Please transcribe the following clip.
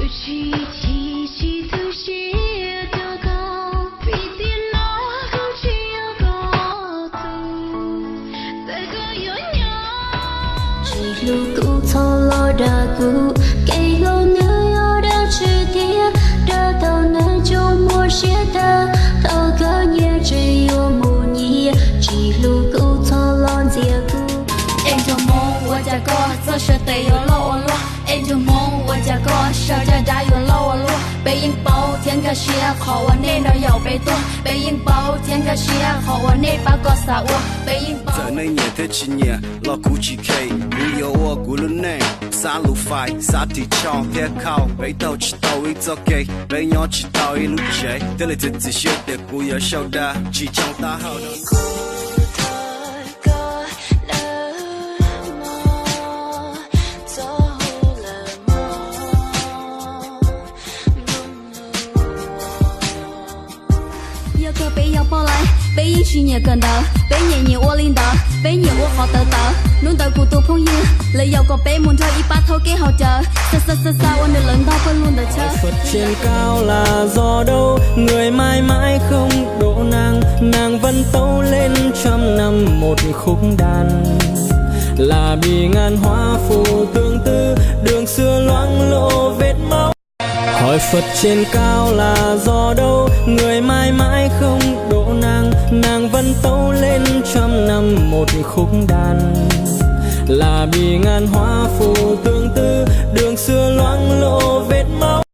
Tsis chim tsis tu siab rau koj, vim tiam no kuv tsis yog koj tus, txawm koj yuav nyob. Tsis hlub kuv txhob los dag kuv, kev hluas nws yog dab tsi thiab, dag tau nws tsuas muaj siab tag, thaum koj nyiam tseem yuav mus nyiam, tsis hlub kuv txhob los ntxias kuv. Es nraug Hmoob ua cas koj txoj saw tes yuav loj ua luaj, es nraug Hmoob ua cas koj saw caj dab yuav loj ua luaj. Peb yeej paub thiab nkag siab qhov uas nej nrog yaum peb tuag, peb yeej paub thiab nkag siab qhov uas nej pab koj xav ua, peb yeej paub. Txawm nej nyiam thiab tsis nyiam los kuv tsis care, kuv yuav ua kuv lub neej, xab lus fais, xab ris tsho thiab khau, peb taug tsis tau ib txoj kev, peb nyob tsis tau ib lub tsev, thiaj li txiav txim siab tias kuv yuav sau dag tsis tshoov taub hau. Yog kawg peb yog poj laib, peb yeej tsis nyiam kawm ntawv, peb nyiam nyiam ua li ntawd, peb nyiam ua qhov tawv tawv. Hnub ntawd kuv tus phooj ywg lawv yaum kom peb mus nrog ib pab thauj kev haus cawv, xa xa xa xa ua nws lawv ntog pawg lug ntawd tshawb. Hỏi Phật trên cao là do đâu, người mãi mãi không độ nàng, nàng vẫn tấu lên trăm năm một khúc đàn. Là vì ngàn hoa phù tương tư, đường xưa loang lổ vết máu. Hỏi Phật trên cao là do đâu, người mãi mãi không độ nàng, nàng vẫn tấu lên trăm năm một khúc đàn. Là vì ngàn hoa phù tương tư, đường xưa loang lổ vết máu.